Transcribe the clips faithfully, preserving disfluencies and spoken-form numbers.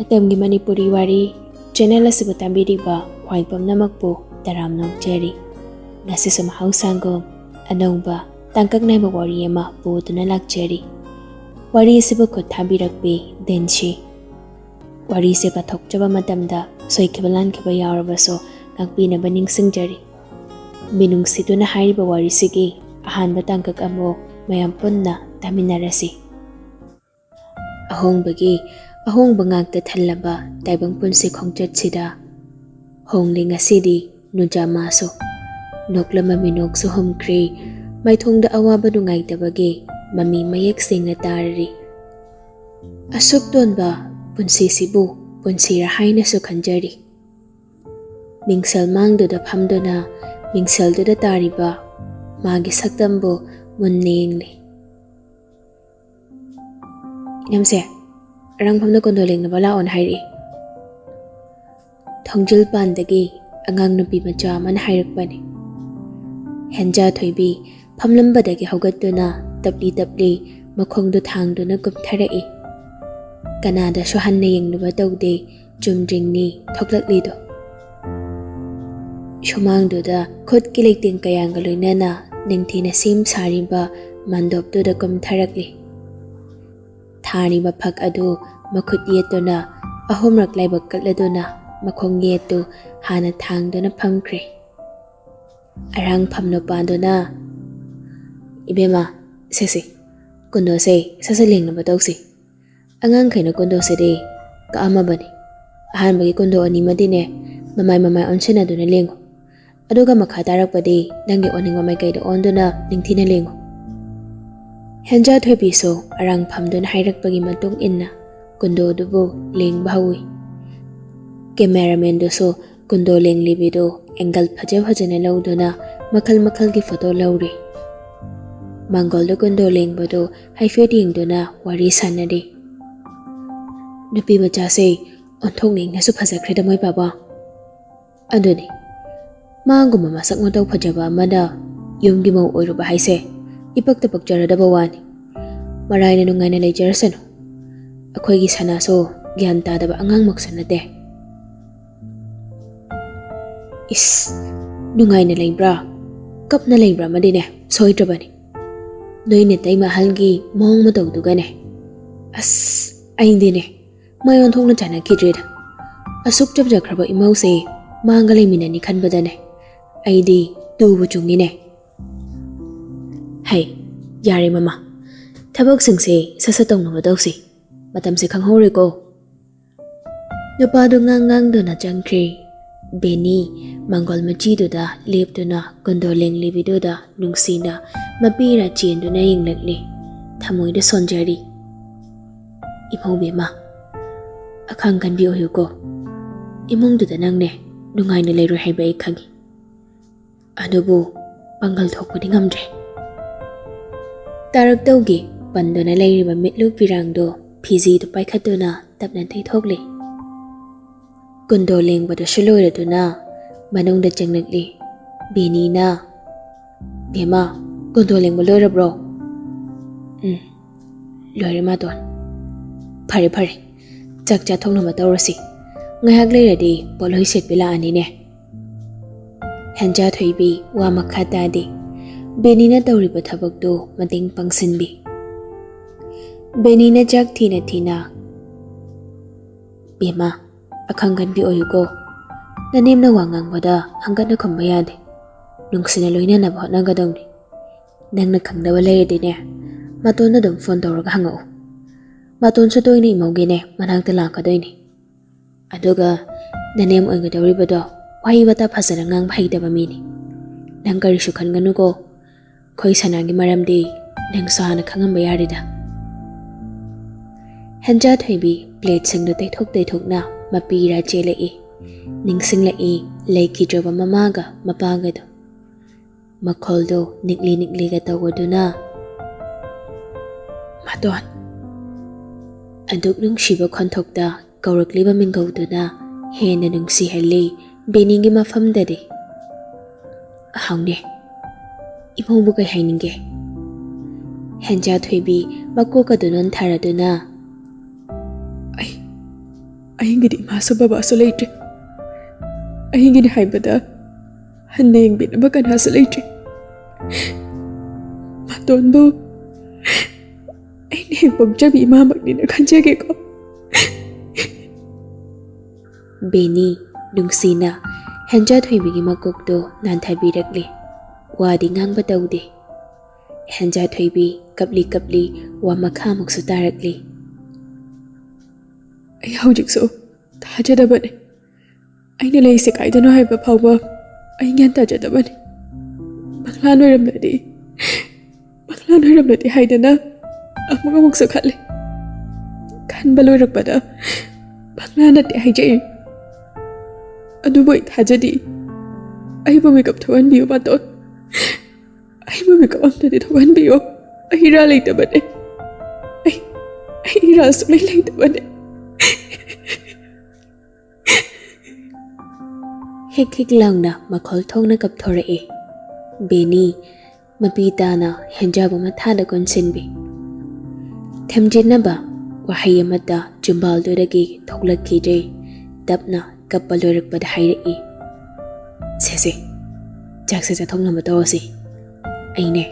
ꯇꯝꯒꯤ ꯃꯅꯤꯄꯨꯔꯤ ꯋꯥꯔꯤ ꯆꯦꯅꯦꯜ ꯑꯁꯤꯕꯨ ꯇꯥꯕꯤꯔꯤꯕ ꯈ꯭ꯋꯥꯏ ꯄꯨꯝꯅꯃꯛꯄꯨ ꯇꯔꯥꯝꯅ ꯑꯣꯛꯆꯔꯤ꯫ ꯉꯁꯤꯁꯨ ꯃꯍꯧꯁꯥꯒꯨꯝ ꯑꯅꯧꯕ ꯇꯥꯡꯀꯛ ꯅꯥꯏꯕ ꯋꯥꯔꯤ ꯑꯃ ꯄꯨꯗꯨꯅ ꯂꯥꯛꯆꯔꯤ꯫ ꯋꯥꯔꯤ ꯑꯁꯤꯕꯨ ꯈꯨꯠ ꯊꯥꯕꯤꯔꯛꯄꯤ ꯗꯦꯟꯁꯤ꯫ ꯋꯥꯔꯤꯁꯦ ꯄꯥꯊꯣꯛꯆꯕ ꯃꯇꯝꯗ ꯁꯣꯏꯈꯤꯕ ꯂꯥꯟꯈꯤꯕ ꯌꯥꯎꯔꯕꯁꯨ ꯉꯥꯛꯄꯤꯅꯕ ꯅꯤꯡꯁꯤꯡꯖꯔꯤ꯫ ꯃꯤꯅꯨꯡꯁꯤꯗꯨꯅ ꯍꯥꯏꯔꯤꯕ ꯋꯥꯔꯤꯁꯤꯒꯤ ꯑꯍꯥꯟꯕ ꯇꯥꯡꯀꯛ ꯑꯃꯕꯨ ꯃꯌꯥꯝ ꯄꯨꯟꯅ ꯇꯥꯃꯤꯟꯅꯔꯁꯤ꯫ ꯑꯍꯣꯡꯕꯒꯤ ꯑꯍꯣꯡꯕ ꯉꯥꯛꯇ ꯊꯜꯂꯕ ꯇꯥꯏꯕꯪ ꯄꯨꯟꯁꯤ ꯈꯣꯡꯆꯠꯁꯤꯗ ꯍꯣꯡꯂꯤ ꯉꯁꯤꯗꯤ ꯅꯨꯖꯥꯃꯥꯁꯨ꯫ ꯅꯣꯛꯂꯝꯕ ꯃꯤꯅꯣꯛꯁꯨ ꯍꯨꯝꯈ꯭ꯔꯦ꯫ ꯃꯥꯏꯊꯣꯡꯗ ꯑꯋꯥꯕ ꯅꯨꯡꯉꯥꯏꯇꯕꯒꯤ ꯃꯃꯤ ꯃꯌꯦꯛ ꯁꯦꯡꯅ ꯇꯥꯔꯔꯤ꯫ ꯑꯁꯨꯛ ꯇꯣꯟꯕ ꯄꯨꯟꯁꯤꯁꯤꯕꯨ ꯄꯨꯟꯁꯤꯔ ꯍꯥꯏꯅꯁꯨ ꯈꯟꯖꯔꯤ꯫ ꯃꯤꯡꯁꯦꯜ ꯃꯥꯡꯗꯨꯗ ꯐꯝꯗꯨꯅ ꯃꯤꯡꯁꯦꯜꯗꯨꯗ ꯇꯥꯔꯤꯕ ꯃꯥꯒꯤ ꯁꯛꯇꯝꯕꯨ ꯃꯨꯟꯅ ꯌꯦꯡꯂꯤ꯫ "ꯏꯅꯝꯁꯦ, ꯑꯔꯥꯡꯐꯝꯗ ꯀꯣꯟꯗꯣ ꯂꯦꯡꯅꯕ ꯂꯥꯛꯑꯣꯅ ꯍꯥꯏꯔꯛꯏ꯫" ꯊꯣꯡꯖꯤꯜ ꯄꯥꯟꯗꯒꯤ ꯑꯉꯥꯡ ꯅꯨꯄꯤ ꯃꯆꯥ ꯑꯃꯅ ꯍꯥꯏꯔꯛꯄꯅꯤ꯫ ꯍꯦꯟꯖꯥ ꯊꯣꯏꯕꯤ ꯐꯝꯂꯝꯕꯗꯒꯤ ꯍꯧꯒꯠꯇꯨꯅ ꯇꯞꯂꯤ ꯇꯞꯂꯤ ꯃꯈꯣꯡꯗꯨ ꯊꯥꯡꯗꯨꯅ ꯀꯨꯝꯊꯔꯛꯏ꯫ ꯀꯅꯥꯗꯁꯨ ꯍꯟꯅ ꯌꯦꯡꯂꯨꯕ ꯇꯧꯗꯦ, ꯆꯨꯝꯗ꯭ꯔꯤꯡꯅꯤ ꯊꯣꯛꯂꯛꯂꯤꯗꯣ꯫ ꯁꯨꯃꯥꯡꯗꯨꯗ ꯈꯨꯠꯀꯤ ꯂꯩꯇꯦꯡ ꯀꯌꯥꯒ ꯂꯣꯏꯅꯅ ꯅꯤꯡꯊꯤꯅ ꯁꯦꯝ ꯁꯥꯔꯤꯕ ꯃꯥꯟꯗꯣꯞꯇꯨꯗ ꯀꯨꯝꯊꯔꯛꯂꯤ꯫ ꯊꯥꯔꯤꯕ ꯐꯛ ꯑꯗꯨ ꯃꯈꯨꯠ ꯌꯦꯠꯇꯨꯅ ꯑꯍꯨꯝꯔꯛ ꯂꯥꯏꯕꯛ ꯀꯠꯂꯗꯨꯅ ꯃꯈꯣꯡ ꯌꯦꯠꯇꯨ ꯍꯥꯟꯅ ꯊꯥꯡꯗꯨꯅ ꯐꯝꯈ꯭ꯔꯦ꯫ ꯑꯔꯥꯡꯐꯝ ꯅꯨꯄꯥꯗꯨꯅ, "ꯏꯕꯦꯝꯃ, ꯁꯦꯁꯦ, ꯀꯨꯟꯗꯣꯁꯦ ꯁꯠ ꯁꯠ ꯂꯦꯡꯅꯕ ꯇꯧꯁꯤ꯫ ꯑꯉꯥꯡꯈꯩꯅ ꯀꯨꯟꯗꯣꯁꯤꯗꯤ ꯀꯛꯑꯝꯃꯕꯅꯤ꯫ ꯑꯍꯥꯟꯕꯒꯤ ꯀꯨꯟꯗꯣ ꯑꯅꯤꯃꯗꯤꯅꯦ, ꯃꯃꯥꯏ ꯃꯃꯥꯏ ꯑꯣꯟꯁꯤꯟꯅꯗꯨꯅ ꯂꯦꯡꯉꯨ꯫ ꯑꯗꯨꯒ ꯃꯈꯥ ꯇꯥꯔꯛꯄꯗꯤ ꯅꯪꯒꯤ ꯑꯣꯟꯅꯤꯡꯕ ꯃꯥꯏꯀꯩꯗ ꯑꯣꯟꯗꯨꯅ ꯅꯤꯡꯊꯤꯅ ꯂꯦꯡꯉꯨ꯫" ꯍꯦꯟꯖꯥ ꯊꯣꯏꯕꯤꯁꯨ ꯑꯔꯥꯡꯐꯝꯗꯨꯅ ꯍꯥꯏꯔꯛꯄꯒꯤ ꯃꯇꯨꯡ ꯏꯟꯅ ꯀꯨꯟꯗꯣꯗꯨꯕꯨ ꯂꯦꯡꯕ ꯍꯧꯏ꯫ ꯀꯦꯃꯦꯔꯥꯃꯦꯟꯗꯨꯁꯨ ꯀꯨꯟꯗꯣ ꯂꯦꯡꯂꯤꯕꯤꯗꯨ ꯑꯦꯡꯒꯜ ꯐꯖ ꯐꯖꯅ ꯂꯧꯗꯨꯅ ꯃꯈꯜ ꯃꯈꯜꯒꯤ ꯐꯣꯇꯣ ꯂꯧꯔꯤ꯫ ꯃꯥꯡꯒꯣꯜꯗ ꯀꯨꯟꯗꯣ ꯂꯦꯡꯕꯗꯨ ꯍꯥꯏꯐꯦꯠ ꯌꯦꯡꯗꯨꯅ ꯋꯥꯔꯤ ꯁꯥꯟꯅꯔꯤ꯫ "ꯅꯨꯄꯤ ꯃꯆꯥꯁꯦ ꯑꯣꯟꯊꯣꯛꯅ ꯏꯪꯅꯁꯨ ꯐꯖꯈ꯭ꯔꯦꯗ ꯃꯣꯏ ꯕꯥꯕꯥ꯫ ꯑꯗꯨꯅꯤ, ꯃꯥꯒꯨꯝꯕ ꯃꯁꯛ ꯃꯇꯧ ꯐꯖꯕ ꯑꯃꯅ ꯌꯨꯝꯒꯤ ꯃꯧ ꯑꯣꯏꯔꯨꯕ ꯍꯥꯏꯁꯦ ꯏꯄꯛꯇ ꯄꯛꯆꯔꯗꯕ ꯋꯥꯅꯤ꯫ ꯃꯔꯥꯏꯅ ꯅꯨꯡꯉꯥꯏꯅ ꯂꯩꯖꯔꯁꯅꯨ꯫ ꯑꯩꯈꯣꯏꯒꯤ ꯁꯅꯥꯁꯨ ꯒ꯭ꯌꯥꯟ ꯇꯥꯗꯕ ꯑꯉꯥꯡꯃꯛꯁꯨ ꯅꯠꯇꯦ꯫ "ꯏꯁ, ꯅꯨꯡꯉꯥꯏꯅ ꯂꯩꯕ꯭ꯔꯥ? ꯀꯞꯅ ꯂꯩꯕ꯭ꯔꯥ ꯑꯃꯗꯤꯅꯦ ꯁꯣꯏꯗ꯭ꯔꯕꯅꯤ꯫ ꯅꯣꯏ ꯅꯇꯩꯃ ꯑꯍꯜꯒꯤ ꯃꯑꯣꯡ ꯃꯇꯧꯗꯨꯒꯅꯦ꯫ ꯑꯁ, ꯑꯩꯗꯤꯅꯦ ꯃꯥꯏ ꯑꯣꯟꯊꯣꯛꯅ ꯆꯥꯟꯅꯈꯤꯗ꯭ꯔꯦꯗ꯫ ꯑꯁꯨꯛ ꯆꯝꯖꯈ꯭ꯔꯕ ꯏꯃꯧꯁꯦ ꯃꯥꯒ ꯂꯩꯃꯤꯟꯅꯅꯤ ꯈꯟꯕꯗꯅꯦ ꯑꯩꯗꯤ ꯇꯨꯕꯨ ꯆꯨꯡꯉꯤꯅꯦ꯫" "ꯍꯩ, ꯌꯥꯔꯦ ꯃꯃꯥ, ꯊꯕꯛꯁꯤꯡꯁꯦ ꯁꯠ ꯁꯠ ꯇꯧꯅꯕ ꯇꯧꯁꯤ꯫ ꯃꯇꯝꯁꯦ ꯈꯪꯍꯧꯔꯦꯀꯣ꯫" ꯅꯨꯄꯥꯗꯨ ꯉꯥꯡ ꯉꯥꯡꯗꯨꯅ ꯆꯪꯈ꯭ꯔꯦ꯫ ꯕꯦꯅꯤ ꯃꯪꯒꯣꯜ ꯃꯆꯤꯗꯨꯗ ꯂꯦꯞꯇꯨꯅ ꯀꯨꯟꯗꯣ ꯂꯦꯡꯂꯤꯕꯤꯗꯨꯗ ꯅꯨꯡꯁꯤꯅ ꯃꯄꯤꯔ ꯆꯦꯟꯗꯨꯅ ꯌꯦꯡꯂꯛꯂꯤ꯫ ꯊꯃꯣꯏꯗ ꯁꯣꯟꯖꯔꯤ꯫ "ꯏꯃꯧ ꯕꯦꯝꯃ, ꯑꯈꯥꯡ ꯀꯟꯕꯤ ꯑꯣꯏꯌꯨꯀꯣ꯫ ꯏꯃꯨꯡꯗꯨꯗ ꯅꯪꯅꯦ ꯅꯨꯡꯉꯥꯏꯅ ꯂꯩꯔꯣꯏ ꯍꯥꯏꯕ ꯑꯩ ꯈꯪꯏ꯫ ꯑꯗꯨꯕꯨ ꯄꯥꯡꯒꯜ ꯊꯣꯛꯄꯗꯤ ꯉꯝꯗ꯭ꯔꯦ꯫" ꯇꯥꯔꯛꯇꯧꯒꯤ ꯄꯟꯗꯨꯅ ꯂꯩꯔꯤꯕ ꯃꯤꯠꯂꯨ ꯄꯤꯔꯥꯡꯗꯣ ꯐꯤꯖꯤꯗꯨ ꯄꯥꯏꯈꯠꯇꯨꯅ ꯇꯞꯅ ꯇꯩꯊꯣꯛꯂꯤ꯫ ꯀꯨꯟꯗꯣ ꯂꯦꯡꯕꯗꯨꯁꯨ ꯂꯣꯏꯔꯗꯨꯅ ꯃꯅꯨꯡꯗ ꯆꯪꯂꯛꯂꯤ꯫ ꯕꯦꯅꯤꯅ, "ꯕꯦꯝꯃ, ꯀꯨꯟꯗꯣ ꯂꯦꯡꯕ ꯂꯣꯏꯔꯕ꯭ꯔꯣ?" "ꯎꯝ, ꯂꯣꯏꯔꯦ ꯃꯥꯇꯣꯟ꯫" "ꯐꯔꯦ ꯐꯔꯦ, ꯆꯥꯛ ꯆꯥꯊꯣꯛꯅꯕ ꯇꯧꯔꯁꯤ꯫ ꯉꯥꯏꯍꯥꯛ ꯂꯩꯔꯗꯤ ꯄꯣꯠꯂꯣꯏ ꯁꯦꯠꯄꯤ ꯂꯥꯛꯑꯅꯤꯅꯦ꯫" ꯍꯦꯟꯖꯥ ꯊꯣꯏꯕꯤ ꯋꯥ ꯃꯈꯥ ꯇꯥꯗꯦ꯫ ꯕꯦꯅꯤꯅ ꯇꯧꯔꯤꯕ ꯊꯕꯛꯇꯨ ꯃꯇꯦꯡ ꯄꯥꯡꯁꯤꯟꯕꯤ꯫ ꯕꯦꯅꯤꯅ ꯆꯥꯛ ꯊꯤꯅ ꯊꯤꯅ, "ꯕꯦꯝꯃ, ꯑꯈꯪ ꯀꯟꯕꯤ ꯑꯣꯏꯌꯨꯀꯣ꯫ ꯅꯅꯦꯝꯅ ꯋꯥ ꯉꯥꯡꯕꯗ ꯍꯪꯒꯠꯅ ꯈꯨꯝꯕ ꯌꯥꯗꯦ꯫ ꯅꯨꯡꯁꯤꯅ ꯂꯣꯏꯅꯅꯕ ꯍꯣꯠꯅꯒꯗꯧꯅꯤ꯫ ꯅꯪꯅ ꯈꯪꯗꯕ ꯂꯩꯔꯗꯤꯅꯦ, ꯃꯇꯣꯟꯗ ꯑꯗꯨꯝ ꯐꯣꯟ ꯇꯧꯔꯒ ꯍꯪꯉꯛꯎ꯫ ꯃꯇꯣꯟꯁꯨ ꯇꯣꯏꯅ ꯏꯃꯧꯒꯤꯅꯦ ꯃꯅꯥꯛꯇ ꯂꯥꯛꯀꯗꯣꯏꯅꯤ꯫ ꯑꯗꯨꯒ ꯅꯅꯦꯝ ꯑꯣꯏꯒꯗꯧꯔꯤꯕꯗꯣ ꯋꯥꯍꯩ ꯋꯥꯇꯥ ꯐꯖꯅ ꯉꯥꯡꯕ ꯍꯩꯇꯕ ꯃꯤꯅꯤ꯫ ꯅꯪ ꯀꯔꯤꯁꯨ ꯈꯟꯒꯅꯨꯀꯣ꯫ ꯑꯩꯈꯣꯏ ꯁꯅꯥꯒꯤ ꯃꯔꯝꯗꯤ ꯅꯪꯁꯨ ꯍꯥꯟꯅ ꯈꯪꯉꯝꯕ ꯌꯥꯔꯤꯗ꯫" ꯍꯦꯟꯖꯥ ꯊꯣꯏꯕꯤ ꯄ꯭ꯂꯦꯠꯁꯤꯡꯗꯨ ꯇꯩꯊꯣꯛ ꯇꯩꯊꯣꯛꯅ ꯃꯄꯤꯔꯥ ꯆꯦꯜꯂꯛꯏ꯫ ꯅꯤꯡꯁꯤꯡꯂꯛꯏ ꯂꯩꯈꯤꯗ꯭ꯔꯕ ꯃꯃꯥꯒ ꯃꯄꯥꯒꯗꯣ꯫ ꯃꯈꯣꯜꯗꯣ ꯅꯤꯛꯂꯤ ꯅꯤꯛꯂꯤꯒ ꯇꯧꯕꯗꯨꯅ, "ꯃꯇꯣꯟ!" ꯑꯗꯨꯛ ꯅꯨꯡꯁꯤꯕ ꯈꯣꯟꯊꯣꯛꯇ ꯀꯧꯔꯛꯂꯤꯕ ꯃꯤꯡꯒꯧꯗꯨꯅ ꯍꯦꯟꯅ ꯅꯨꯡꯁꯤꯍꯜꯂꯤ ꯕꯦꯅꯤꯒꯤ ꯃꯐꯝꯗꯗꯤ꯫ "ꯑꯍꯥꯎꯅꯦ, ꯏꯃꯧꯕꯨ ꯀꯩ ꯍꯥꯏꯅꯤꯡꯒꯦ?" ꯍꯦꯟꯖꯥ ꯊꯣꯏꯕꯤ ꯃꯀꯣꯛ ꯑꯗꯨ ꯅꯣꯟꯊꯔꯗꯨꯅ, "ꯑꯩ, ꯑꯩꯒꯤꯗꯤ ꯏꯃꯥꯁꯨ ꯕꯕꯥꯁꯨ ꯂꯩꯇ꯭ꯔꯦ꯫ ꯑꯩꯒꯤꯅꯤ ꯍꯥꯏꯕꯗ ꯍꯟꯅ ꯌꯦꯡꯕꯤꯅꯕ ꯀꯅꯥꯁꯨ ꯂꯩꯇ꯭ꯔꯦ꯫ ꯃꯇꯣꯟꯕꯨ ꯑꯩꯅ ꯍꯦꯛ ꯄꯣꯛꯆꯕꯤ ꯏꯃꯥꯃꯛꯅꯤꯅ ꯈꯟꯖꯒꯦꯀꯣ꯫ ꯕꯦꯅꯤ ꯅꯨꯡꯁꯤꯅ ꯍꯦꯟꯖꯥ ꯊꯣꯏꯕꯤꯒꯤ ꯃꯀꯣꯛꯇꯨ ꯅꯥꯟꯊꯕꯤꯔꯛꯂꯤ꯫ ꯋꯥꯗꯤ ꯉꯥꯡꯕ ꯇꯧꯗꯦ꯫ ꯍꯦꯟꯖꯥ ꯊꯣꯏꯕꯤ ꯀꯞꯂꯤ ꯀꯞꯂꯤ ꯋꯥ ꯃꯈꯥꯃꯨꯛꯁꯨ ꯇꯥꯔꯛꯂꯤ꯫ ꯑꯩ ꯍꯧꯖꯤꯛꯁꯨ ꯊꯥꯖꯗꯕꯅꯤ꯫ ꯑꯩꯅ ꯂꯩꯁꯦ ꯀꯥꯏꯗꯅꯣ ꯍꯥꯏꯕ ꯐꯥꯎꯕ ꯑꯩ ꯒ꯭ꯌꯥꯟ ꯇꯥꯖꯗꯕꯅꯤ꯫ ꯃꯪꯂꯥꯟ ꯑꯣꯏꯔꯝꯂꯗꯤ, ꯃꯪꯂꯥꯟ ꯑꯣꯏꯔꯝꯂꯗꯤ ꯍꯥꯏꯗꯅ ꯑꯃꯨꯛ ꯑꯃꯨꯛꯁꯨ ꯈꯜꯂꯤ꯫ ꯈꯟꯕ ꯂꯣꯏꯔꯛꯄꯗ ꯃꯪꯂꯥꯟ ꯅꯠꯇꯦ ꯍꯥꯏꯖꯩ꯫ ꯑꯗꯨꯕꯨ ꯑꯩ ꯊꯥꯖꯗꯦ꯫ ꯑꯩꯕꯨ ꯃꯤꯀꯞ ꯊꯣꯛꯍꯟꯕꯤꯌꯨ ꯃꯇꯣꯟ꯫ ꯑꯩꯕꯨ ꯃꯤꯀꯞ ꯑꯝꯇꯗꯤ ꯊꯣꯛꯍꯟꯕꯤꯌꯨ꯫ ꯑꯩ ꯏꯔꯥ ꯂꯩꯇꯕꯅꯦ꯫ ꯑꯩ, ꯑꯩ ꯏꯔꯥ ꯁꯨꯡꯂꯩ ꯂꯩꯇꯕꯅꯦ꯫ ꯍꯤꯛ ꯍꯤꯛ ꯂꯥꯎꯅ ꯃꯈꯣꯜ ꯊꯣꯛꯅ ꯀꯞꯊꯣꯔꯛꯏ꯫ ꯕꯦꯅꯤ ꯃꯄꯤ ꯇꯥꯅ ꯍꯦꯟꯖꯥꯕ ꯃꯊꯥꯗ ꯀꯣꯟꯁꯤꯟꯕꯤ꯫ ꯊꯦꯝꯖꯤꯟꯅꯕ ꯋꯥꯍꯩ ꯑꯃꯠꯇ ꯆꯤꯝꯕꯥꯜꯗꯨꯗꯒꯤ ꯊꯣꯛꯂꯛꯈꯤꯗ꯭ꯔꯦ꯫ ꯇꯞꯅ ꯀꯞꯄ ꯂꯣꯏꯔꯛꯄꯗ ꯍꯥꯏꯔꯛꯏ, "ꯁꯦ, ꯁꯦ, ꯆꯥꯛꯁꯦ ꯆꯥꯊꯣꯛꯅꯕ ꯇꯧꯔꯁꯤ꯫ ꯑꯩꯅꯦ,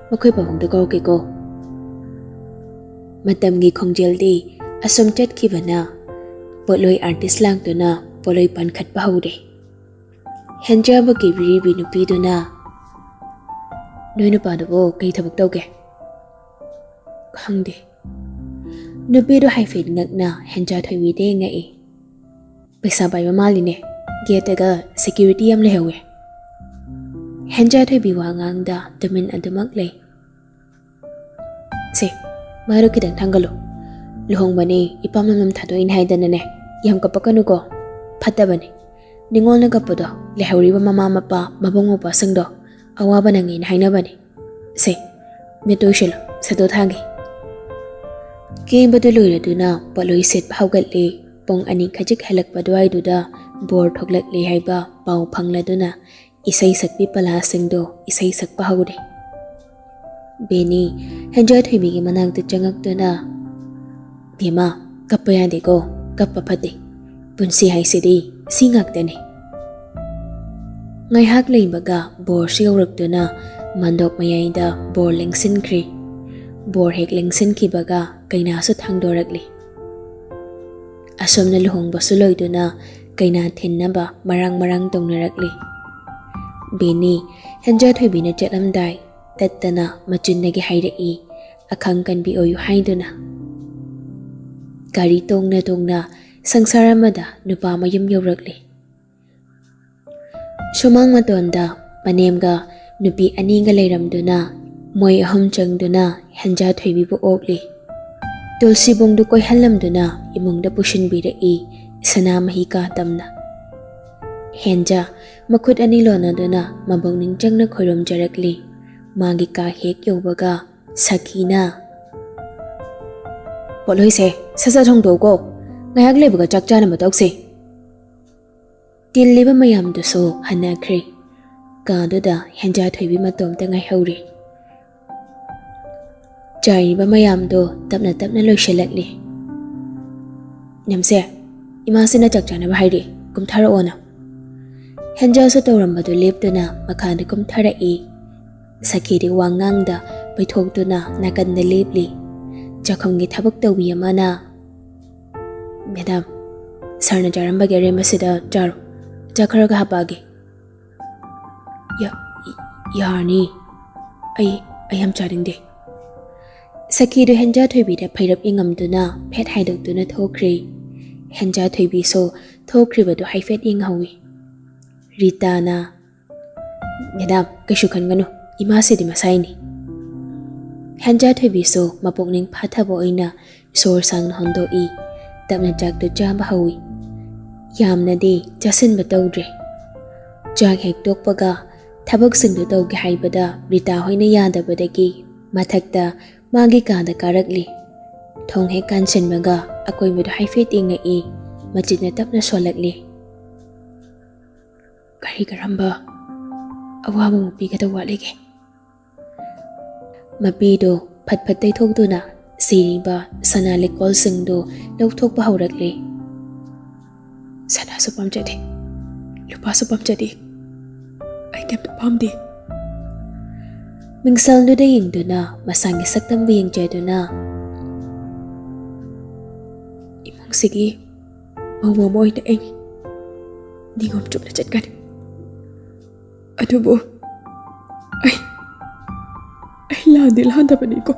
ꯃꯈꯣꯏ ꯄꯥꯕꯨꯡꯗ ꯀꯧꯔꯛꯀꯦꯀꯣ꯫" ꯃꯇꯝꯒꯤ ꯈꯣꯡꯖꯦꯜꯗꯤ ꯑꯁꯨꯝ ꯆꯠꯈꯤꯕꯅ ꯄꯣꯠꯂꯣꯏ ꯑꯥꯔꯇꯤꯁ ꯂꯥꯡꯗꯨꯅ ꯄꯣꯠꯂꯣꯏ ꯄꯥꯟꯈꯠꯄ ꯍꯧꯔꯦ꯫ ꯍꯦꯟꯖꯥꯕ ꯀꯦꯕꯤꯔꯤꯕꯤ ꯅꯨꯄꯤꯗꯨꯅ, "ꯅꯣꯏ ꯅꯨꯄꯥꯗꯨꯕꯨ ꯀꯩ ꯊꯕꯛ ꯇꯧꯒꯦ?" "ꯈꯪꯗꯦ꯫" ꯅꯨꯄꯤꯗꯨ ꯍꯥꯏꯐꯦꯠ ꯉꯛꯅ ꯍꯦꯟꯖꯥ ꯊꯣꯏꯕꯤꯗ ꯌꯦꯡꯉꯛꯏ꯫ "ꯄꯩꯁꯥ ꯄꯥꯏꯕ ꯃꯥꯜꯂꯤꯅꯦ, ꯒꯦꯠꯇꯒ ꯁꯦꯀ꯭ꯌꯨꯔꯤꯇꯤ ꯌꯥꯝ ꯂꯩꯍꯧꯋꯦ꯫" ꯍꯦꯟꯖꯥ ꯊꯣꯏꯕꯤ ꯋꯥ ꯉꯥꯡꯗ ꯇꯨꯃꯤꯟ ꯑꯗꯨꯃꯛ ꯂꯩ꯫ "ꯁꯦ, ꯃꯥꯗꯣ ꯈꯤꯇꯪ ꯊꯥꯡꯒꯠꯂꯣ꯫ ꯂꯨꯍꯣꯡꯕꯅꯦ, ꯏꯄꯥꯝ ꯂꯝꯗꯝ ꯊꯥꯗꯣꯛꯏꯅꯦ ꯍꯥꯏꯗꯅꯅꯦ, ꯌꯥꯝ ꯀꯞꯄꯛꯀꯅꯨꯀꯣ꯫ ꯐꯠꯇꯕꯅꯦ꯫ ꯅꯤꯉꯣꯜꯅ ꯀꯞꯄꯗꯣ, ꯂꯩꯍꯧꯔꯤꯕ ꯃꯃꯥ ꯃꯄꯥ, ꯃꯕꯨꯡ ꯃꯧꯄ꯭ꯋꯥꯁꯤꯡꯗꯣ ꯑꯋꯥꯕ ꯅꯪꯉꯦꯅ ꯍꯥꯏꯅꯕꯅꯦ꯫ ꯁꯦ, ꯃꯤꯠꯇꯣ ꯎꯏꯁꯤꯜꯂꯣ, ꯁꯦꯠꯇꯣ ꯊꯥꯡꯒꯦ꯫" ꯀꯦꯕꯗꯨ ꯂꯣꯏꯔꯗꯨꯅ ꯄꯣꯠꯂꯣꯏ ꯁꯦꯠꯄ ꯍꯧꯒꯠꯂꯦ꯫ ꯄꯨꯡ ꯑꯅꯤ ꯈꯖꯤꯛ ꯍꯦꯜꯂꯛꯄ ꯑꯗꯨꯋꯥꯏꯗꯨꯗ ꯕꯣꯔ ꯊꯣꯛꯂꯛꯂꯦ ꯍꯥꯏꯕ ꯄꯥꯎ ꯐꯪꯂꯗꯨꯅ ꯏꯁꯩ ꯁꯛꯄꯤ ꯄꯂꯥꯁꯤꯡꯗꯣ ꯏꯁꯩ ꯁꯛꯄ ꯍꯧꯔꯦ꯫ ꯕꯦꯅꯤ ꯍꯦꯟꯖꯥ ꯊꯣꯏꯕꯤꯒꯤ ꯃꯅꯥꯛꯇ ꯆꯪꯉꯛꯇꯨꯅ, "ꯕꯦꯝꯃ, ꯀꯞꯄ ꯌꯥꯗꯦꯀꯣ꯫ ꯀꯞꯄ ꯐꯠꯇꯦ꯫ ꯄꯨꯟꯁꯤ ꯍꯥꯏꯁꯤꯗꯤ ꯁꯤ ꯉꯥꯛꯇꯅꯤ꯫ ꯉꯥꯏꯍꯥꯛ ꯂꯩꯕꯒ ꯕꯣꯔꯁꯨ ꯌꯧꯔꯛꯇꯨꯅ ꯃꯟꯗꯣꯞ ꯃꯌꯥꯏꯗ ꯕꯣꯔ ꯂꯦꯡꯁꯤꯟꯈ꯭ꯔꯤ꯫ ꯕꯣꯔ ꯍꯦꯛ ꯂꯦꯡꯁꯤꯟꯈꯤꯕꯒ ꯀꯩꯅꯥꯁꯨ ꯊꯥꯡꯗꯣꯔꯛꯂꯤ꯫ ꯑꯁꯣꯝꯅ ꯂꯨꯍꯣꯡꯕꯁꯨ ꯂꯣꯏꯗꯨꯅ ꯀꯩꯅꯥ ꯊꯤꯟꯅꯕ ꯃꯔꯥꯡ ꯃꯔꯥꯡ ꯇꯧꯅꯔꯛꯂꯤ꯫ ꯕꯦꯅꯤ ꯍꯦꯟꯖꯥ ꯊꯣꯏꯕꯤꯅ ꯆꯠꯂꯝꯗꯥꯏ ꯇꯠꯇꯅ ꯃꯆꯤꯟꯗꯒꯤ ꯍꯥꯏꯔꯛꯏ, "ꯑꯈꯪ ꯀꯟꯕꯤ ꯑꯣꯏꯌꯨ" ꯍꯥꯏꯗꯨꯅ꯫ ꯒꯥꯔꯤ ꯇꯣꯡꯅ ꯇꯣꯡꯅ ꯁꯪꯁꯥꯔ ꯑꯃꯗ ꯅꯨꯄꯥ ꯃꯌꯨꯝ ꯌꯧꯔꯛꯂꯤ꯫ ꯁꯨꯃꯥꯡ ꯃꯇꯣꯟꯗ ꯃꯅꯦꯝꯒ ꯅꯨꯄꯤ ꯑꯅꯤꯒ ꯂꯩꯔꯝꯗꯨꯅ ꯃꯣꯏ ꯑꯍꯨꯝ ꯆꯪꯗꯨꯅ ꯍꯦꯟꯖꯥ ꯊꯣꯏꯕꯤꯕꯨ ꯑꯣꯛꯂꯤ꯫ ꯇꯨꯜꯁꯤꯕꯣꯡꯗꯨ ꯀꯣꯏꯍꯜꯂꯝꯗꯨꯅ ꯏꯃꯨꯡꯗ ꯄꯨꯁꯤꯟꯕꯤꯔꯛꯏ ꯁꯅꯥꯃꯍꯤ ꯀꯥ ꯇꯝꯅ꯫ ꯍꯦꯟꯖꯥ ꯃꯈꯨꯠ ꯑꯅꯤ ꯂꯣꯟꯅꯗꯨꯅ ꯃꯕꯨꯛꯅꯤꯡ ꯆꯪꯅ ꯈꯣꯏꯔꯨꯝꯖꯔꯛꯂꯤ꯫ ꯃꯥꯒꯤ ꯀꯥ ꯍꯦꯛ ꯌꯧꯕꯒ ꯁꯈꯤꯅ, "ꯄꯣꯠꯂꯣꯏꯁꯦ, ꯁꯠ ꯁꯠ ꯍꯣꯡꯗꯣꯛꯎꯀꯣ, ꯉꯥꯏꯍꯥꯛ ꯂꯩꯕꯒ ꯆꯥꯛ ꯆꯥꯅꯕ ꯇꯧꯁꯦ"꯫ ꯇꯤꯜꯂꯤꯕ ꯃꯌꯥꯝꯗꯨꯁꯨ ꯍꯟꯅꯈ꯭ꯔꯦ꯫ ꯀꯥꯗꯨꯗ ꯍꯦꯟꯖꯥ ꯊꯣꯏꯕꯤ ꯃꯇꯣꯝꯇ ꯉꯥꯏꯍꯧꯔꯦ꯫ ꯆꯥꯏꯔꯤꯕ ꯃꯌꯥꯝꯗꯣ ꯇꯞꯅ ꯇꯞꯅ ꯂꯣꯏꯁꯤꯜꯂꯛꯂꯤ꯫ "ꯅꯦꯝꯁꯦ, ꯏꯃꯥꯁꯤꯅ ꯆꯥꯛ ꯆꯥꯅꯕ ꯍꯥꯏꯔꯛꯏ, ꯀꯨꯝꯊꯔꯛꯑꯣꯅ"꯫ ꯍꯦꯟꯖꯥꯁꯨ ꯇꯧꯔꯝꯕꯗꯨ ꯂꯦꯞꯇꯨꯅ ꯃꯈꯥꯗ ꯀꯨꯝꯊꯔꯛꯏ꯫ ꯁꯈꯤꯗꯤ ꯋꯥ ꯉꯥꯡꯗ ꯄꯩꯊꯣꯛꯇꯨꯅ ꯅꯥꯀꯟꯗ ꯂꯦꯞꯂꯤ꯫ ꯆꯥꯛꯈꯨꯝꯒꯤ ꯊꯕꯛ ꯇꯧꯕꯤ ꯑꯃꯅ, "ꯃꯦꯗꯥꯝ, ꯁꯥꯔꯅ ꯆꯥꯔꯝꯕꯒꯤ ꯑꯔꯦꯝꯕꯁꯤꯗ ꯆꯥꯔꯣ, ꯆꯥꯛ ꯈꯔꯒ ꯍꯥꯞꯄꯛꯑꯒꯦ"꯫ "ꯌꯥ-, ꯌꯥꯔꯅꯤ, ꯑꯩ, ꯑꯩ ꯌꯥꯝ ꯆꯥꯅꯤꯡꯗꯦ"꯫ ꯁꯈꯤꯗꯨ ꯍꯦꯟꯖꯥ ꯊꯣꯏꯕꯤꯗ ꯐꯩꯔꯞ ꯌꯦꯡꯉꯝꯗꯨꯅ ꯐꯦꯠ ꯍꯥꯏꯗꯣꯛꯇꯨꯅ ꯊꯣꯛꯈ꯭ꯔꯦ꯫ ꯍꯦꯟꯖꯥ ꯊꯣꯏꯕꯤꯁꯨ ꯊꯣꯛꯈ꯭ꯔꯤꯕꯗꯨ ꯍꯥꯏꯐꯦꯠ ꯌꯦꯡꯍꯧꯏ꯫ ꯔꯤꯇꯥꯅ, "ꯃꯦꯗꯥꯝ, ꯀꯩꯁꯨ ꯈꯟꯒꯅꯨ, ꯏꯃꯥꯁꯤꯗꯤ ꯃꯁꯥꯏꯅꯤ"꯫ ꯍꯦꯟꯖꯥ ꯊꯣꯏꯕꯤꯁꯨ ꯃꯄꯨꯛꯅꯤꯡ ꯐꯥꯊꯕ ꯑꯣꯏꯅ ꯁꯣꯔ ꯁꯥꯡꯅ ꯍꯣꯟꯗꯣꯛꯏ꯫ ꯇꯞꯅ ꯆꯥꯛꯇꯨ ꯆꯥꯕ ꯍꯧꯏ꯫ ꯌꯥꯝꯅꯗꯤ ꯆꯥꯁꯤꯟꯕ ꯇꯧꯗ꯭ꯔꯦ꯫ ꯆꯥꯛ ꯍꯦꯛ ꯇꯣꯛꯄꯒ ꯊꯕꯛꯁꯤꯡꯗꯨ ꯇꯧꯒꯦ ꯍꯥꯏꯕꯗ ꯔꯤꯇꯥ ꯍꯣꯏꯅ ꯌꯥꯗꯕꯗꯒꯤ ꯃꯊꯛꯇ ꯃꯥꯒꯤ ꯀꯥꯗ ꯀꯥꯔꯛꯂꯤ꯫ ꯊꯣꯡ ꯍꯦꯛ ꯀꯥꯟꯁꯤꯟꯕꯒ ꯑꯀꯣꯏꯕꯗꯨ ꯍꯥꯏꯐꯦꯠ ꯌꯦꯡꯉꯛꯏ꯫ ꯃꯆꯤꯟꯅ ꯇꯞꯅ ꯁꯣꯜꯂꯛꯂꯤ꯫ "ꯀꯔꯤ ꯀꯔꯝꯕ ꯑꯋꯥꯕ ꯑꯃ ꯄꯤꯒꯗꯕ ꯋꯥꯠꯂꯤꯒꯦ?" ꯃꯄꯤꯗꯨ ꯐꯠ ꯐꯠ ꯇꯩꯊꯣꯛꯇꯨꯅ ꯁꯤꯔꯤꯕ ꯁꯅꯥ ꯂꯤꯛꯀꯣꯜꯁꯤꯡꯗꯨ ꯂꯧꯊꯣꯛꯄ ꯍꯧꯔꯛꯂꯤ꯫ ꯁꯅꯥꯁꯨ ꯄꯥꯝꯖꯗꯦ, ꯂꯨꯄꯥꯁꯨ ꯄꯥꯝꯖꯗꯦ, ꯑꯩ ꯀꯩꯝꯇ ꯄꯥꯝꯗꯦ꯫ ꯃꯤꯡꯁꯦꯜꯗꯨꯗ ꯌꯦꯡꯗꯨꯅ, ꯃꯁꯥꯒꯤ ꯁꯛꯇꯝꯕꯨ ꯌꯦꯡꯖꯗꯨꯅ, "ꯏꯃꯨꯡꯁꯤꯒꯤ ꯃꯧ ꯑꯃ ꯑꯣꯏꯅ ꯑꯩ ꯅꯤꯉꯣꯝ ꯆꯨꯞꯅ ꯆꯠꯀꯅꯤ꯫ ꯑꯗꯨꯕꯨ ꯑꯩ, ꯑꯩ ꯂꯥꯟꯗꯤ ꯂꯥꯟꯗꯕꯅꯤꯀꯣ?"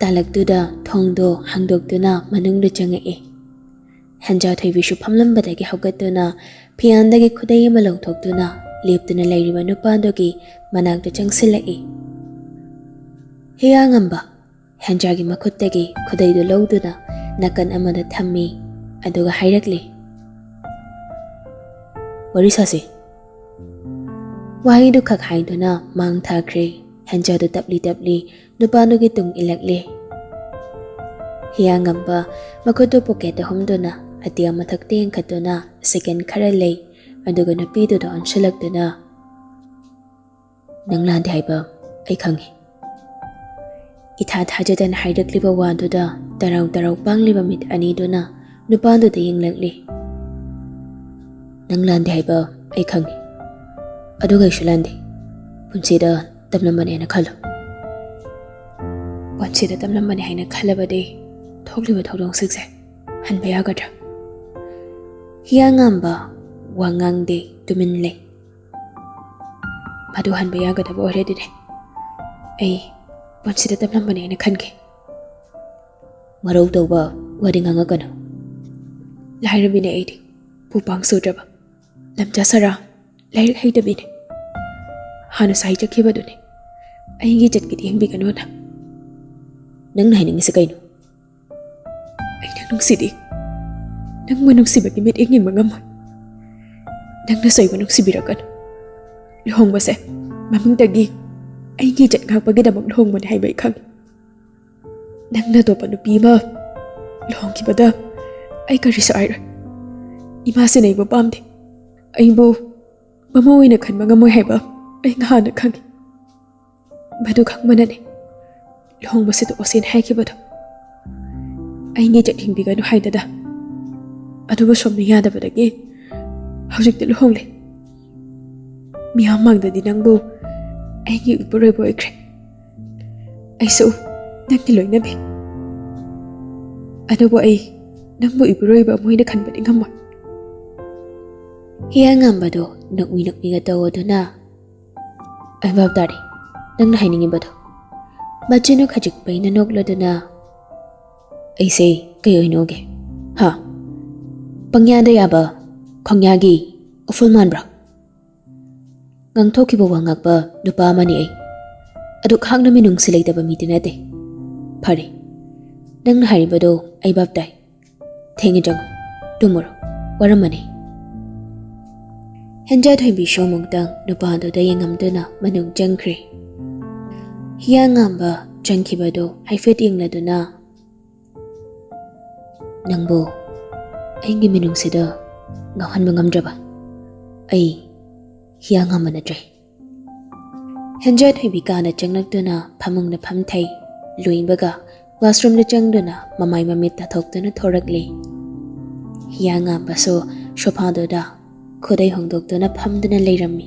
ꯇꯥꯂꯛꯇꯨꯗ ꯊꯣꯡꯗꯣ ꯍꯥꯡꯗꯣꯛꯇꯨꯅ ꯃꯅꯨꯡꯗ ꯆꯪꯉꯛꯏ꯫ ꯍꯦꯟꯖꯥ ꯊꯣꯏꯕꯤꯁꯨ ꯐꯝꯂꯝꯕꯗꯒꯤ ꯍꯧꯒꯠꯇꯨꯅ ꯐꯤꯌꯥꯟꯗꯒꯤ ꯈꯨꯗꯩ ꯑꯃ ꯂꯧꯊꯣꯛꯇꯨꯅ ꯂꯦꯞꯇꯨꯅ ꯂꯩꯔꯤꯕ ꯅꯨꯄꯥꯗꯨꯒꯤ ꯃꯅꯥꯛꯇ ꯆꯪꯁꯤꯜꯂꯛꯏ꯫ ꯍꯤꯌꯥꯉꯝꯕ ꯍꯦꯟꯖꯥꯒꯤ ꯃꯈꯨꯠꯇꯒꯤ ꯈꯨꯗꯩꯗꯨ ꯂꯧꯗꯨꯅ ꯅꯥꯀꯟ ꯑꯃꯗ ꯊꯝꯃꯤ, ꯑꯗꯨꯒ ꯍꯥꯏꯔꯛꯂꯤ, "ꯋꯥꯔꯤ ꯁꯥꯁꯤ꯫" ꯋꯥꯍꯩꯗꯨ ꯈꯛ ꯍꯥꯏꯗꯨꯅ ꯃꯥꯡ ꯊꯥꯈ꯭ꯔꯦ꯫ ꯍꯦꯟꯖꯥꯗꯨ ꯇꯞꯂꯤ ꯇꯞꯂꯤ ꯅꯨꯄꯥꯗꯨꯒꯤ ꯇꯨꯡ ꯏꯜꯂꯛꯂꯦ꯫ ꯍꯤꯌꯥꯉꯝꯕ ꯃꯈꯨꯠꯇꯨ ꯄꯣꯀꯦꯠꯇ ꯍꯨꯝꯗꯨꯅ ꯑꯇꯤꯌꯥ ꯃꯊꯛꯇ ꯌꯦꯡꯈꯠꯇꯨꯅ ꯁꯦꯀꯦꯟ ꯈꯔ ꯂꯩ, ꯑꯗꯨꯒ ꯅꯨꯄꯤꯗꯨꯗ ꯑꯣꯟꯁꯤꯜꯂꯛꯇꯨꯅ, "ꯅꯪ ꯂꯥꯟꯗꯦ ꯍꯥꯏꯕ ꯑꯩ ꯈꯪꯉꯤ꯫" ꯏꯊꯥ ꯊꯥꯖꯗꯅ ꯍꯥꯏꯔꯛꯂꯤꯕ ꯋꯥꯗꯨꯗ ꯇꯔꯥꯎ ꯇꯔꯥꯎ ꯄꯥꯡꯂꯤꯕ ꯃꯤꯠ ꯑꯅꯤꯗꯨꯅ ꯅꯨꯄꯥꯗꯨꯗ ꯌꯦꯡꯂꯛꯂꯤ꯫ "ꯅꯪ ꯂꯥꯟꯗꯦ ꯍꯥꯏꯕ ꯑꯩ ꯈꯪꯉꯤ꯫ ꯑꯗꯨꯒ ꯑꯩꯁꯨ ꯂꯥꯟꯗꯦ꯫ ꯄꯨꯟꯁꯤꯗ ꯇꯝꯂꯝꯕꯅꯦꯅ ꯈꯜꯂꯣ꯫" "ꯄꯨꯟꯁꯤꯗ ꯇꯝꯂꯝꯕꯅꯦ ꯍꯥꯏꯅ ꯈꯜꯂꯕꯗꯤ ꯊꯣꯛꯂꯤꯕ ꯊꯧꯗꯣꯡꯁꯤꯡꯁꯦ ꯍꯟꯕ ꯌꯥꯒꯗ꯭ꯔꯥ?" ꯍꯤꯌꯥꯉꯥꯝꯕ ꯋꯥ ꯉꯥꯡꯗꯦ, ꯇꯨꯃꯤꯟ ꯂꯩ꯫ "ꯃꯗꯨ ꯍꯟꯕ ꯌꯥꯒꯗꯕ ꯑꯣꯏꯔꯗꯤꯅꯦ, ꯑꯩ ꯄꯨꯟꯁꯤꯗ ꯇꯝꯂꯝꯕꯅꯦꯅ ꯈꯟꯒꯦ꯫" "ꯃꯔꯧ ꯇꯧꯕ ꯋꯥꯔꯤ ꯉꯥꯡꯉꯛꯀꯅꯨ꯫ ꯂꯥꯏꯔꯕꯤꯅꯦ ꯑꯩꯗꯤ, ꯄꯨ ꯄꯥꯡ ꯁꯨꯗ꯭ꯔꯕ, ꯂꯝꯖꯥ ꯁꯔꯥ, ꯂꯥꯏꯔꯤꯛ ꯍꯩꯇꯕꯤꯅꯦ꯫ ꯍꯥꯟꯅꯁꯨ ꯍꯥꯏꯖꯈꯤꯕꯗꯨꯅꯤ, ꯑꯩꯒꯤ ꯏꯖꯠꯀꯤꯗꯤ ꯌꯦꯡꯕꯤꯒꯅꯨꯅ꯫" "ꯅꯪꯅ ꯍꯥꯏꯅꯤꯡꯉꯤꯁꯦ ꯀꯩꯅꯣ?" "ꯑꯩ ꯅꯪ ꯅꯨꯡꯁꯤꯗꯦ꯫ ꯅꯪꯕꯨ ꯅꯨꯡꯁꯤꯕꯒꯤ ꯃꯤꯠꯌꯦꯡ ꯌꯦꯡꯕ ꯉꯝꯃꯣꯏ꯫ ꯅꯪꯅꯁꯨ ꯑꯩꯕꯨ ꯅꯨꯡꯁꯤꯕꯤꯔꯛꯀꯅꯨ꯫ ꯂꯨꯍꯣꯡꯕꯁꯦ ꯃꯃꯤꯡꯇꯒꯤ ꯑꯩꯒꯤ ꯏꯖꯠ ꯉꯥꯛꯄꯒꯤꯗꯃꯛ ꯂꯨꯍꯣꯡꯕꯅꯦ ꯍꯥꯏꯕ ꯑꯩ ꯈꯪꯉꯤ꯫ ꯅꯪꯅ ꯑꯇꯣꯞꯄ ꯅꯨꯄꯤ ꯑꯃ ꯂꯨꯍꯣꯡꯈꯤꯕꯗ ꯑꯩ ꯀꯔꯤꯁꯨ ꯍꯥꯏꯔꯣꯏ꯫ ꯏꯃꯥꯁꯤꯅ ꯑꯩꯕꯨ ꯄꯥꯝꯗꯦ꯫ ꯑꯩꯕꯨ ꯃꯃꯧ ꯑꯣꯏꯅ ꯈꯟꯕ ꯉꯝꯃꯣꯏ ꯍꯥꯏꯕ ꯑꯩ ꯅꯍꯥꯟꯅ ꯈꯪꯉꯤ꯫ ꯃꯗꯨ ꯈꯪꯕꯅꯅꯦ ꯂꯨꯍꯣꯡꯕꯁꯤ ꯇꯣꯛꯑꯁꯦꯅ ꯍꯥꯏꯈꯤꯕꯗꯣ꯫ ꯑꯩꯒꯤ ꯏꯖꯠ ꯍꯤꯡꯕꯤꯒꯅꯨ ꯍꯥꯏꯗꯅ꯫ ꯑꯗꯨꯕꯨ ꯁꯣꯝꯅ ꯌꯥꯗꯕꯗꯒꯤ ꯍꯧꯖꯤꯛꯇꯤ ꯂꯨꯍꯣꯡꯂꯦ꯫ ꯃꯤꯌꯥꯝ ꯃꯥꯡꯗꯗꯤ ꯅꯪꯕꯨ ꯑꯩꯒꯤ ꯏꯄꯨꯔꯣꯏꯕ ꯑꯣꯏꯈ꯭ꯔꯦ꯫ ꯑꯩꯁꯨ ꯅꯪꯒꯤ ꯂꯣꯏꯅꯕꯤ꯫ ꯑꯗꯨꯕꯨ ꯑꯩ ꯅꯪꯕꯨ ꯏꯄꯨꯔꯣꯏꯕ ꯑꯃ ꯑꯣꯏꯅ ꯈꯟꯕꯗꯤ ꯉꯝꯃꯣꯏ꯫ ꯍꯤꯌꯥꯉꯥꯟꯕꯗꯣ ꯅꯣꯛꯃꯤ ꯅꯣꯛꯃꯤꯒ ꯇꯧꯗꯨꯅ, "ꯑꯩ ꯚꯥꯞ ꯇꯥꯔꯦ ꯅꯪꯅ ꯍꯥꯏꯅꯤꯡꯉꯤꯕꯗꯣ꯫" ꯃꯆꯤꯟꯗꯨ ꯈꯖꯤꯛ ꯄꯩꯅ ꯅꯣꯛꯂꯗꯨꯅ, "ꯑꯩꯁꯦ ꯀꯩ ꯑꯣꯏꯅ ꯎꯒꯦ? ꯍꯥ? ꯄꯪꯌꯥꯗ ꯌꯥꯕ ꯈꯣꯡꯌꯥꯒꯤ ꯎꯐꯨꯜ ꯃꯥꯟꯕ꯭ꯔꯥ?" ꯉꯥꯡꯊꯣꯛꯈꯤꯕ ꯋꯥ ꯉꯥꯛꯄ ꯅꯨꯄꯥ ꯑꯃꯅꯤ ꯑꯩ꯫ ꯑꯗꯨꯛ ꯍꯥꯛꯅ ꯃꯤꯅꯨꯡꯁꯤ ꯂꯩꯇꯕ ꯃꯤꯗꯤ ꯅꯠꯇꯦ꯫ ꯐꯔꯦ, ꯅꯪꯅ ꯍꯥꯏꯔꯤꯕꯗꯣ ꯑꯩ ꯚꯥꯞ ꯇꯥꯏ꯫ ꯊꯦꯡꯉꯦ, ꯆꯪꯉꯣ꯫ ꯇꯨꯝꯃꯨꯔꯣ꯫ ꯋꯥꯔꯝꯃꯅꯤ꯫ ꯍꯦꯟꯖꯥ ꯊꯣꯏꯕꯤꯁꯨ ꯑꯃꯨꯛꯇꯪ ꯅꯨꯄꯥꯗꯨꯗ ꯌꯦꯡꯉꯝꯗꯨꯅ ꯃꯅꯨꯡ ꯆꯪꯈ꯭ꯔꯦ꯫ ꯍꯤꯌꯥꯉꯥꯟꯕ ꯆꯪꯈꯤꯕꯗꯨ ꯍꯥꯏꯐꯦꯠ ꯌꯦꯡꯂꯗꯨꯅ, "ꯅꯪꯕꯨ ꯑꯩꯒꯤ ꯃꯤꯅꯨꯡꯁꯤꯗ ꯉꯥꯎꯍꯟꯕ ꯉꯝꯗ꯭ꯔꯕ? ꯑꯩ ꯍꯤꯌꯥꯉꯥꯟꯕ ꯅꯠꯇ꯭ꯔꯦ꯫" ꯍꯦꯟꯖꯥ ꯊꯣꯏꯕꯤ ꯀꯥꯅ ꯆꯪꯂꯛꯇꯨꯅ ꯐꯃꯨꯡꯗ ꯐꯝꯊꯩ꯫ ꯂꯣꯏꯕꯒ ꯋꯥꯁꯔꯨꯝꯗ ꯆꯪꯗꯨꯅ ꯃꯃꯥꯏ ꯃꯃꯤꯠ ꯇꯥꯊꯣꯛꯇꯨꯅ ꯊꯣꯔꯛꯂꯤ꯫ ꯍꯤꯌꯥꯉꯥꯟꯕꯁꯨ ꯁꯣꯐꯥꯗꯨꯗ ꯈꯨꯗꯩ ꯍꯣꯡꯗꯣꯛꯇꯨꯅ ꯐꯝꯗꯨꯅ ꯂꯩꯔꯝꯃꯤ꯫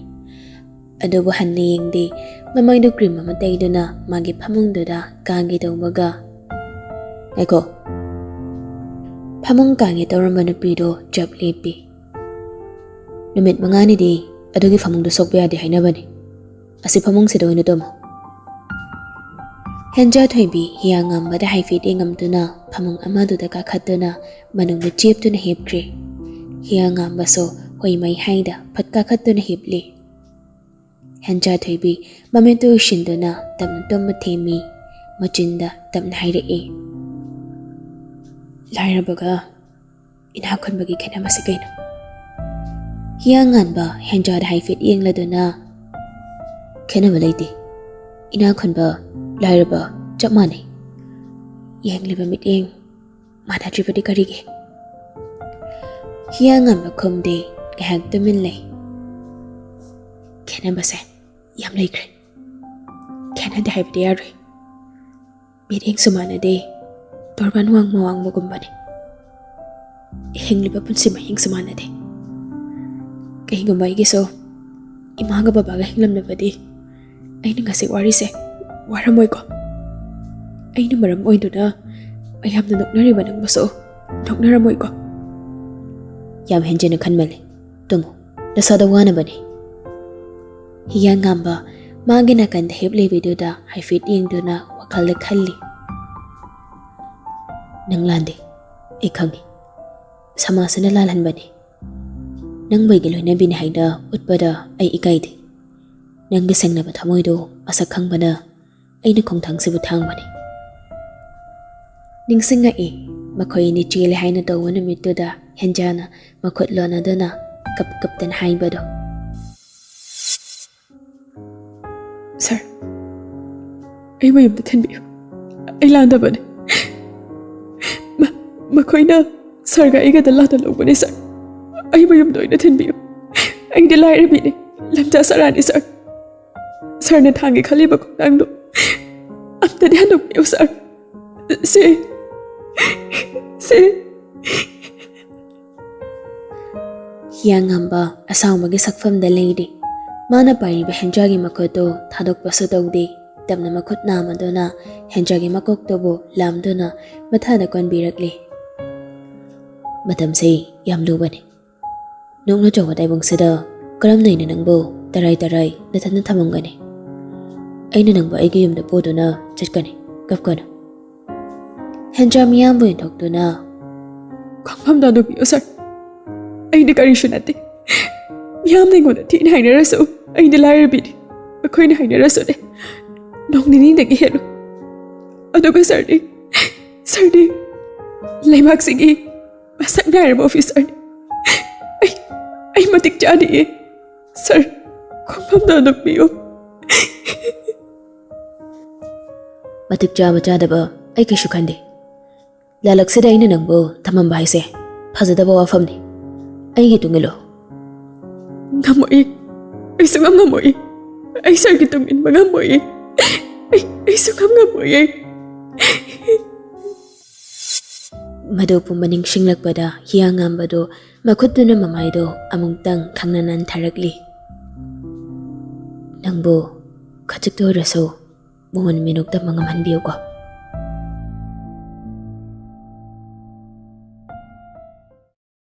ꯑꯗꯨꯕꯨ ꯍꯟꯅ ꯌꯦꯡꯗꯦ꯫ ꯃꯃꯥꯏꯗꯨ ꯀ꯭ꯔꯤꯝ ꯑꯃ ꯇꯩꯗꯨꯅ ꯃꯥꯒꯤ ꯐꯃꯨꯡꯗꯨꯗ ꯀꯥꯡꯒꯦ ꯇꯧꯕꯒ, "ꯉꯥꯏꯈꯣ꯫" ꯐꯃꯨꯡ ꯀꯥꯡꯒꯦ ꯇꯧꯔꯝꯕ ꯅꯨꯄꯤꯗꯣ ꯆꯞ ꯂꯦꯞꯄꯤ꯫ "ꯅꯨꯃꯤꯠ ꯃꯉꯥꯅꯤꯗꯤ ꯑꯗꯨꯒꯤ ꯐꯃꯨꯡꯗ ꯁꯣꯛꯄ ꯌꯥꯗꯦ ꯍꯥꯏꯅꯕꯅꯤ꯫ ꯑꯁꯤ ꯐꯃꯨꯡꯁꯤꯗ ꯑꯣꯏꯅ ꯇꯨꯝꯃꯣ꯫" ꯍꯦꯟꯖꯥ ꯊꯣꯏꯕꯤ ꯍꯤꯌꯥꯉꯥꯟꯕꯗ ꯍꯥꯏꯐꯦꯠ ꯌꯦꯡꯉꯝꯗꯨꯅ ꯐꯃꯨꯡ ꯑꯃꯗꯨꯗ ꯀꯥꯈꯠꯇꯨꯅ ꯃꯅꯨꯡꯗ ꯆꯦꯞꯇꯨꯅ ꯍꯤꯞꯈ꯭ꯔꯦ꯫ ꯍꯤꯌꯥꯉꯥꯟꯕꯁꯨ ꯍꯨꯏ ꯃꯩ ꯍꯥꯏꯗ ꯐꯠ ꯀꯥꯈꯠꯇꯨꯅ ꯍꯤꯞꯂꯤ꯫ ꯍꯦꯟꯖꯥ ꯊꯣꯏꯕꯤ ꯃꯃꯤꯠꯇꯨ ꯎꯏꯁꯤꯟꯗꯨꯅ ꯇꯞꯅ ꯇꯨꯝꯕ ꯊꯦꯝꯃꯤ꯫ ꯃꯆꯤꯟꯗ ꯇꯞꯅ ꯍꯥꯏꯔꯛꯏ, "ꯂꯥꯏꯔꯕꯒ ꯏꯅꯥꯛ ꯈꯨꯟꯕꯒꯤ ꯈꯦꯠꯅꯕꯁꯤ ꯀꯩꯅꯣ?" ꯍꯤꯌꯥꯉꯥꯟꯕ ꯍꯦꯟꯖꯥꯗ ꯍꯥꯏꯐꯦꯠ ꯌꯦꯡꯂꯗꯨꯅ, "ꯈꯦꯠꯅꯕ ꯂꯩꯇꯦ꯫ ꯏꯅꯥꯛ ꯈꯨꯟꯕ, ꯂꯥꯏꯔꯕ ꯆꯞ ꯃꯥꯟꯅꯩ꯫ ꯌꯦꯡꯂꯤꯕ ꯃꯤꯠꯌꯦꯡ ꯃꯥꯟꯅꯗ꯭ꯔꯤꯕꯗꯤ ꯀꯔꯤꯒꯤ?" ꯍꯤꯌꯥꯉꯥꯟꯕ ꯈꯨꯝꯗꯦ꯫ ꯉꯥꯏꯍꯥꯛ ꯇꯨꯃꯤꯟ ꯂꯩ꯫ "ꯈꯦꯠꯅꯕꯁꯦ ꯌꯥꯝ ꯂꯩꯈ꯭ꯔꯦ꯫ ꯈꯦꯠꯅꯗꯦ ꯍꯥꯏꯕꯗꯤ ꯌꯥꯔꯣꯏ꯫ ꯃꯤꯠꯌꯦꯡꯁꯨ ꯃꯥꯟꯅꯗꯦ, ꯇꯣꯔꯕꯥꯟ ꯋꯥꯡꯃ ꯋꯥꯡꯃꯒꯨꯝꯕꯅꯤ꯫ ꯍꯤꯡꯂꯤꯕ ꯄꯨꯟꯁꯤ ꯃꯍꯤꯡꯁꯨ ꯃꯥꯟꯅꯗꯦ꯫ ꯀꯩꯒꯨꯝꯕ ꯑꯩꯒꯤꯁꯨ ꯏꯃꯥꯒ ꯕꯕꯥꯒ ꯍꯤꯡꯂꯝꯂꯕꯗꯤ, ꯑꯩꯅ ꯉꯁꯤ ꯋꯥꯔꯤꯁꯦ ꯋꯥꯔꯝꯃꯣꯏꯀꯣ? ꯑꯩꯅ ꯃꯔꯝ ꯑꯣꯏꯗꯨꯅ ꯃꯌꯥꯝꯅ ꯅꯣꯛꯅꯔꯤꯕ ꯅꯪꯕꯨꯁꯨ ꯅꯣꯛꯅꯔꯝꯃꯣꯏꯀꯣ? ꯌꯥꯝ ꯍꯦꯟꯖꯤꯟꯅ ꯈꯟꯃꯜꯂꯦ꯫ ꯇꯨꯝꯃꯨ, ꯅꯁꯥꯗ ꯋꯥꯅꯕꯅꯤ꯫ ꯍꯤꯌꯥꯡꯉꯥꯝꯕ ꯃꯥꯒꯤ ꯅꯥꯀꯟꯗ ꯍꯤꯞꯂꯤꯕꯤꯗꯨꯗ ꯍꯥꯏꯐꯦꯠ ꯌꯦꯡꯗꯨꯅ ꯋꯥꯈꯜꯗ ꯈꯜꯂꯤ꯫ ꯅꯪ ꯂꯥꯟꯗꯦ, ꯑꯩ ꯈꯪꯉꯤ꯫ ꯁꯃꯥꯖꯁꯤꯅ ꯂꯥꯜꯍꯟꯕꯅꯤ꯫ ꯅꯪꯕꯨ ꯑꯩꯒꯤ ꯂꯣꯏꯅꯕꯤꯅꯤ ꯍꯥꯏꯅ ꯎꯠꯄꯗ ꯑꯩ ꯏꯀꯥꯏꯗꯦ꯫ ꯅꯪꯒꯤ ꯁꯦꯡꯂꯕ ꯊꯃꯣꯏꯗꯨ ꯃꯁꯛ ꯈꯪꯕꯅ ꯑꯩꯅ ꯈꯣꯡꯊꯥꯡꯁꯤꯕꯨ ꯊꯥꯡꯕꯅꯤ꯫ ꯅꯤꯡꯁꯤꯡꯉꯛꯏ, ꯃꯈꯣꯏ ꯑꯅꯤ ꯆꯦꯜꯂꯦ ꯍꯥꯏꯅ ꯇꯧꯕ ꯅꯨꯃꯤꯠꯇꯨꯗ ꯍꯦꯟꯖꯥꯅ ꯃꯈꯨꯠ ꯂꯣꯟꯅꯗꯨꯅ ꯀꯞ ꯀꯞꯇꯅ ꯍꯥꯏꯕꯗꯣ꯫ "ꯁꯥꯔ, ꯑꯩꯕꯨ ꯌꯨꯝꯗ ꯊꯤꯟꯕꯤꯌꯨ꯫ ꯑꯩ ꯂꯥꯟꯗꯕꯅꯤ꯫ ꯃ-, ꯃꯈꯣꯏꯅ ꯁꯥꯔꯒ ꯑꯩꯒꯗ ꯂꯥꯟꯅ ꯂꯧꯕꯅꯤ, ꯁꯥꯔ꯫ ꯑꯩꯕꯨ ꯌꯨꯝꯗ ꯑꯣꯏꯅ ꯊꯤꯟꯕꯤꯌꯨ꯫ ꯑꯩꯗꯤ ꯂꯥꯏꯔꯕꯤꯅꯤ, ꯂꯝꯖꯥ ꯁꯔꯥꯅꯤ, ꯁꯥꯔ꯫ ꯁꯥꯔꯅ ꯊꯥꯡꯒꯦ ꯈꯜꯂꯤꯕ ꯈꯣꯡꯊꯥꯡꯗꯣ ꯑꯝꯇꯗꯤ ꯍꯟꯗꯣꯛꯄꯤꯌꯨ, ꯁꯥꯔ꯫ ꯁꯤ, ꯁꯤ"꯫ ꯍꯤꯌꯥꯡꯉꯝꯕ ꯑꯁꯥꯎꯕꯒꯤ ꯁꯛꯐꯝꯗ ꯂꯩꯔꯤ꯫ ꯃꯥꯅ ꯄꯥꯏꯔꯤꯕ ꯍꯦꯟꯖꯥꯒꯤ ꯃꯈꯨꯠꯇꯨ ꯊꯥꯗꯣꯛꯄꯁꯨ ꯇꯧꯗꯦ꯫ ꯇꯞꯅ ꯃꯈꯨꯠ ꯅꯥꯝꯃꯗꯨꯅ ꯍꯦꯟꯖꯥꯒꯤ ꯃꯀꯣꯛꯇꯨꯕꯨ ꯂꯥꯝꯗꯨꯅ ꯃꯊꯥꯗ ꯀꯣꯟꯕꯤꯔꯛꯂꯤ꯫ ꯃꯇꯝꯁꯦ ꯌꯥꯝ ꯂꯨꯕꯅꯤ꯫ ꯅꯣꯛꯅ ꯆꯣꯛꯅ ꯇꯥꯏꯕꯪꯁꯤꯗ ꯀꯔꯝꯅ ꯑꯩꯅ ꯅꯪꯕꯨ ꯇꯔꯥꯏ ꯇꯔꯥꯏ ꯅꯊꯟꯅ ꯊꯝꯃꯝꯒꯅꯤ? ꯑꯩꯅ ꯅꯪꯕꯨ ꯑꯩꯒꯤ ꯌꯨꯝꯗ ꯄꯨꯗꯨꯅ ꯆꯠꯀꯅꯤ꯫ ꯀꯞꯀꯅꯨ꯫ ꯍꯦꯟꯖꯥ ꯃꯤꯌꯥꯝꯕꯨ ꯌꯦꯟꯊꯣꯛꯇꯨꯅ, "ꯈꯪꯐꯝꯗ ꯑꯗꯨꯝ ꯏꯌꯨ, ꯁꯥꯔ꯫ ꯑꯩꯗꯤ ꯀꯔꯤꯁꯨ ꯅꯠꯇꯦ꯫ ꯃꯤꯌꯥꯝꯅ ꯑꯩꯉꯣꯟꯗ ꯊꯤꯅ ꯍꯥꯏꯅꯔꯁꯨ, ꯑꯩꯗꯤ ꯂꯥꯏꯔꯕꯤꯅꯤ꯫ ꯃꯈꯣꯏꯅ ꯍꯥꯏꯅꯔꯁꯨꯅꯦ, ꯅꯣꯡ ꯅꯤꯅꯤꯗꯒꯤ ꯍꯦꯜꯂꯣꯏ꯫ ꯑꯗꯨꯒ ꯁꯥꯔꯗꯤ, ꯁꯥꯔꯗꯤ ꯂꯩꯕꯥꯛꯁꯤꯒꯤ ꯃꯁꯛ ꯅꯥꯏꯔꯕ ꯑꯣꯐꯤꯁꯥꯔꯅꯤ꯫ ꯑꯩ, ꯑꯩ ꯃꯇꯤꯛ ꯆꯥꯗꯤꯌꯦ꯫ ꯁꯥꯔ, ꯈꯣꯡꯐꯝꯗ ꯑꯗꯨꯝ ꯄꯤꯌꯨ"꯫ "ꯃꯇꯤꯛ ꯆꯥꯕ ꯆꯥꯗꯕ ꯑꯩ ꯀꯩꯁꯨ ꯈꯟꯗꯦ꯫ ꯂꯥꯂꯛꯁꯤꯗ ꯑꯩꯅ ꯅꯪꯕꯨ ꯊꯝꯃꯝꯕ ꯍꯥꯏꯁꯦ ꯐꯖꯗꯕ ꯋꯥꯐꯝꯅꯤ꯫ ꯑꯩꯒꯤ ꯇꯨꯡ ꯏꯜꯂꯨ"꯫ "ꯉꯝꯃꯣꯏ꯫ ꯑꯩ ꯁꯨꯡꯉꯝ ꯉꯝꯃꯣꯏ꯫ ꯑꯩ ꯁꯥꯔꯒꯤ ꯇꯨꯡ ꯏꯟꯕ ꯉꯝꯃꯣꯏ꯫ ꯑꯩ, ꯑꯩ ꯁꯨꯡꯉꯝ ꯉꯝꯃꯣꯏ"꯫ ꯃꯗꯨ ꯄꯨꯝꯕ ꯅꯤꯡꯁꯤꯡꯂꯛꯄꯗ ꯍꯤꯌꯥꯡꯉꯝꯕꯗꯨ ꯃꯈꯨꯠꯇꯨꯅ ꯃꯃꯥꯏꯗꯣ ꯑꯃꯨꯛꯇꯪ ꯈꯪꯅ ꯅꯥꯟꯊꯔꯛꯂꯤ꯫ "ꯅꯪꯕꯨ ꯈꯖꯤꯛꯇ ꯑꯣꯏꯔꯁꯨ ꯃꯉꯣꯟ ꯃꯤꯅꯣꯛ ꯇꯝꯕ ꯉꯝꯍꯟꯕꯤꯌꯨꯀꯣ"